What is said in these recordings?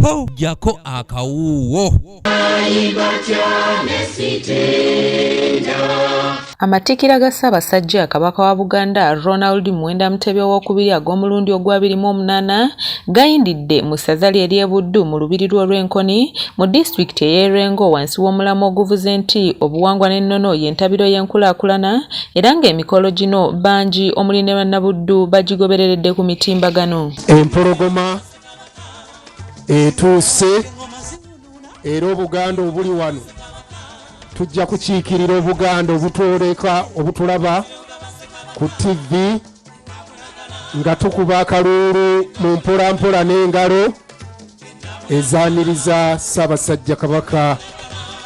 Jjako akawuuwo. Amatikkira ga Ssaabasajja Kabaka wa Buganda Ronald Muwenda Mutebi Owookubiri ag'omulundi ogw'abiri mu omunaana gayindidde mu ssaza lye ery'e Buddu mu Lubiri lwe olw'Enkoni mu disitulikiti ey'e Lwengo wansi w'omulamwa oguvuze nti Obuwangwa n'ennono y'entabiro y'enkulaakulana era ng'emikolo gino bangi omuli ne Bannabuddu bagigobereredde ku mitimbagano. Empologoma etuuse era Obuganda obuli wano tujja kukiikirira Obuganda obutwoleka obutulaba ku ttivi nga tukuba akaluulu mu mpolampola n'engalo ezaaniriza Ssaabasajja Kabaka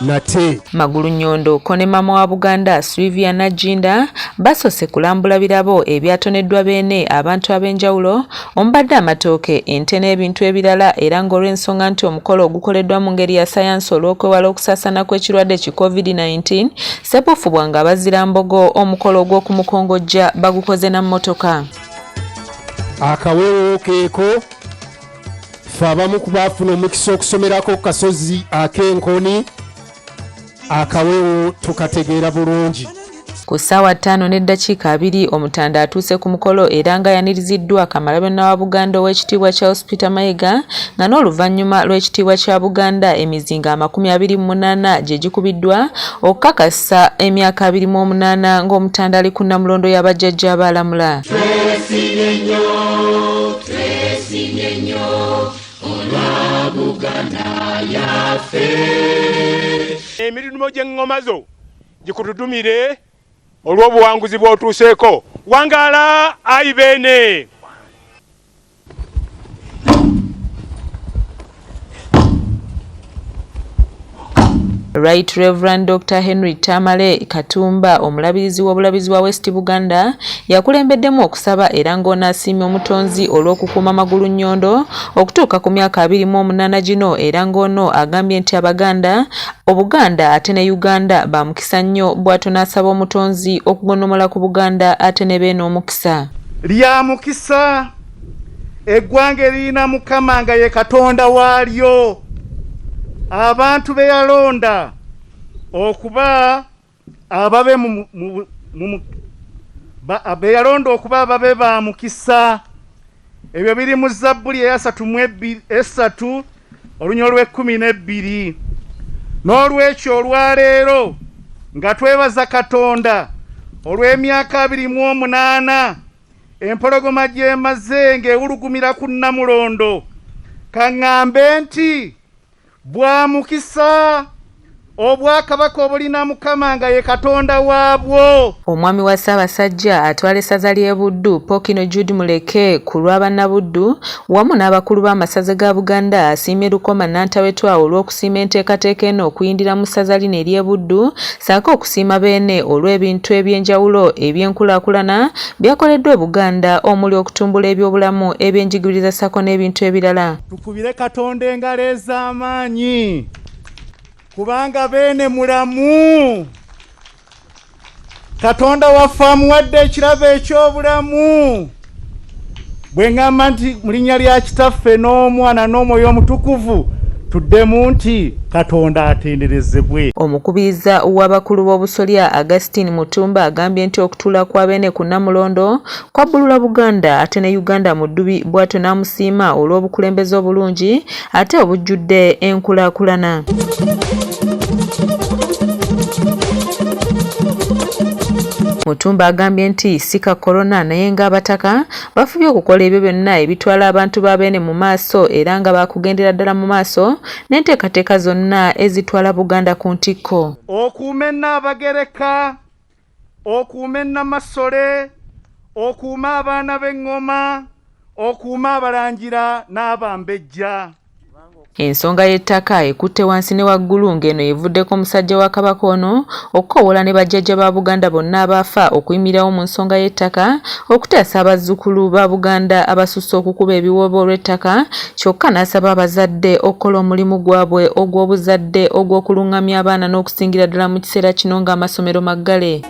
nate. Magulunnyondo ko ne maama wa Buganda Sylvia Nagginda basoose kulambula birabo ebyatoneddwa Beene abantu ab'enjawulo omubadde amatooke, ente n'ebintu ebirala era ng'olw'ensonga nti omukolo ogukoleddwa mu ngeri ya sayansi olw'okwewala okusaasaana kw'ekirwadde ki Covid-19, Ssebuufu bwa ng'abazirambogo omukolo ogw'okumukongojja bagukoze na mmotoka. Akaweewo keeko ffe abamu ku baafuna omukisa okusomerako ku kasozi ak'Enkoni, akaweewo tukategeera bulungi. Ku ssaawa 5:20 Omutanda atuuse ku mukolo era nga yaniriziddwa Kamalabyonna wa Buganda Oweekitiibwa Charles Peter Mayiga nga n'oluvannyuma lw'ekitiibwa kya Buganda emizinga 28 gye gikubiddwa okukakasa emyaka 28 ng'Omutanda ali ku Nnamulondo y'abajjajja abaalamula. Twesimye nnyo, twesimye nnyo olwa Buganda yaffe. Emirimu gy'eŋŋoma zo gikutudumire olw'obuwanguzi bw'otuuseeko. Wangaala ayi Beene. Right Reverend Dr. Henry Tamale Katumba omulabirizi w'obulabirizi bwa West Buganda yakulembeddemu okusaba era ng'ono asiimye omutonzi olw'okukuuma Magulunnyondo okutuuka ku myaka 28 gino era ng'ono agambye nti Abaganda, Obuganda ate ne Uganda ba mukisa nnyo bw'atyo n'asaba omutonzi okugonnomola ku Buganda ate ne Beene omukisa. Lya mukisa eggwanga eririna Mukama nga ye Katonda waalyo, abantu be yalonda okuba ababe mu, mu, mu, ba, be yalonda okuba ababe ba mukisa. Ebyo biri mu Zabbuli eyasatu mu esatu olunya olw'ekkumi n'ebbiri. N'olwekyo olwaleero nga twebaza Katonda olw'emyaka 28 empologoma gy'emaze ng'ewulugumira ku Nnamulondo, kaŋŋambe nti bwa mukisa obwakabaka obulina Mukama nga ye Katonda waabwo. Omwami wa Ssaabasajja atwala essaza ly'e Buddu, Ppookino Jude Muleke ku lwa Bannabuddu wamu n'abakulu b'amasaza ga Buganda asiimye Lukoma Nantawetwa olw'okusiima enteekateeka eno okuyindira mu ssaza lino ery'e Buddu ssaako okusiima Beene olw'ebintu eby'enjawulo eby'enkulaakulana byakoleddwa e Buganda omuli okutumbula ebyobulamu, ebyenjigiriza ssaako n'ebintu ebirala. Tukubire Katonda engalo ez'amaanyi kubanga Beene mulamu. Katonda waffe amuwadde ekirabo eky'obulamu. Bwe ŋŋamba nti mu linnya lya Kitaffe n'Omwana n'Omwoyo Omutukuvu, tuddemu nti Katonda atenderezebwe. Omukubiriza w'abakulu b'obusolya Augustine Mutumba agambye nti okutuula kwa Beene ku Nnamulondo kwabbulula Buganda ate ne Uganda mu ddubi bw'atyo n'amusiima olw'obukulembeze obulungi ate obujjudde enkulaakulana. Mutumba agambye nti si ka Corona naye ng'abataka bafubye okukola ebyo byonna ebitwala abantu ba Beene mu maaso era nga baakugendera ddala mu maaso n'enteekateeka zonna ezitwala Buganda ku ntikko. Okuume Nnaabagereka, okuume Nnamasole, okuume abaana b'eŋŋoma, okuume abalangira n'abambejja. Ensonga y'ettaka ekutte wansi ne waggulu ng'eno evuddeko omusajja wa Kabaka ono okukoowoola ne bajjajja ba Buganda bonna abaafa okuyimirirawo mu nsonga y'ettaka okutaasa abazzukulu ba Buganda abasusse okukuba ebiwoobe olw'ettaka kyokka n'asaba abazadde okukola omulimu gwabwe ogw'obuzadde ogw'okulungamya abaana n'okusingira ddala mu kiseera kino ng'amasomero maggale.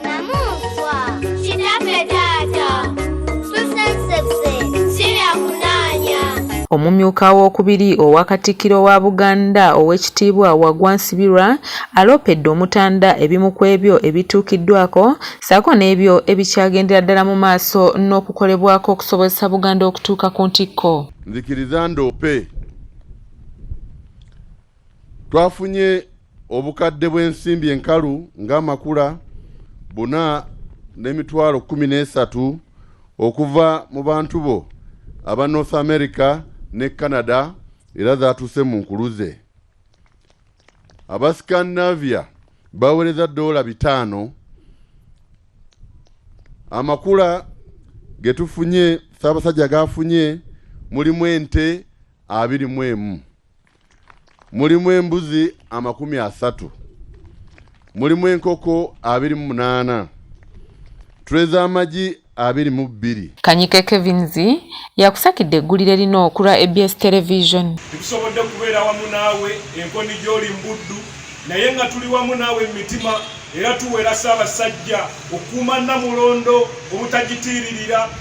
Omumyuka owookubiri owa Katikkiro wa Buganda Oweekitiibwa Waggwa Nsibirwa aloopedde Omutanda ebimu ku ebyo ebituukiddwako ssaako n'ebyo ebikyagendera ddala mu maaso n'okukolebwako okusobozesa Buganda okutuuka ku ntikko. Nzikiriza ndoope. Twafunye obukadde bw'ensimbi enkalu ng'amakula 413,000 okuva mu bantu bo aba North America ne Canada, era zaatuuse mu nkuluze. Aba Scandinavia baweereza $5. Amakula ge tufunye, Ssaabasajja gaafunye, mulimu ente 21, mulimu embuzi 30, mulimu enkoko 28, tray z'amagi 22. Kanyike Kevins yakusakidde eggulire lino okulwa ABS Television. Tetusobodde kubeera wamu naawe enkoni gy'oli mbuddu, naye nga tuli wamu naawe mu mitima, era tuwera Ssaabasajja okukuuma Nnamulondo obutagitiiririra.